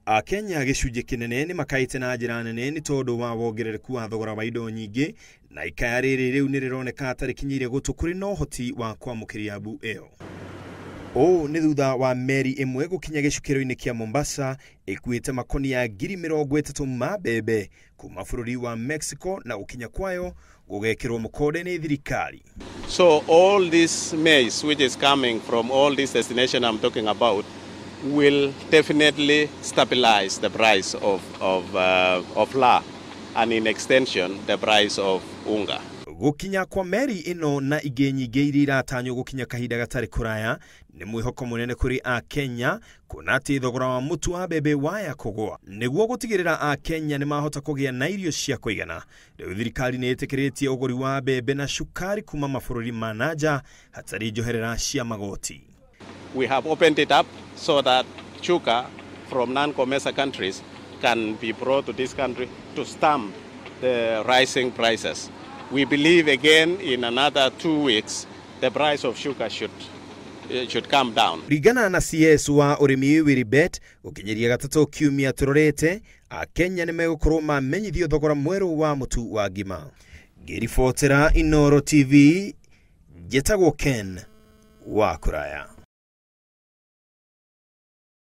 Akenya gĩcunjĩ kĩnene nĩ makaĩte na njĩra nene nĩ tondũ wa wongerereku wa thogora wa indo nyingĩ, na ikaya rĩrĩ rĩu nĩ rĩroneka ta rĩkinyĩire gũtũ kũrĩ na ũhoti wa kwamũkĩria mbu ĩyo. Ũũ nĩ thutha wa meri ĩmwe gũkinya gĩcukĩro-inĩ kĩa Mombasa ĩkuĩte makonia 30,000 ma mbembe kuma bũrũri wa Mexico, na gũkinya kwayo gũgekĩrwo mũkonde nĩ thirikari. So all this maize which is coming from all this destination I'm talking about will definitely stabilize the price of flour and in extension the price of unga. Gũkinya kwa meri ĩno na ingĩ nyingĩ iria iratanywo gũkinya kahinda gatarĩ kũraya nĩ mwĩhoko mũnene kũrĩ Akenya kuona atĩ thogora wa mũtu wa mbembe waya kũgũa. Nĩguo gũtigĩrĩra Akenya nĩ mahota kũgĩa na irio cia kũigana, rĩu thirikari nĩ ĩtĩkĩrĩtie ũgũri wa mbembe na cukari kuma mabũrũri ma na nja hatarĩ njoherera cia magoti. We have opened it up so that sugar from non-COMESA countries can be brought to this country to stamp the rising prices. We believe again in another 2 weeks the price of sugar should come down. Ringana na CS wa ũrĩmi Willy Bett, gũkinyĩria gatatũ kiumia tũrorete, Akenya nĩ megũkorwo mamenyithio thogora mwerũ wa mũtu wa ngima. Ngĩribotera Inooro TV, njĩtagwo Ken wa Kũraya.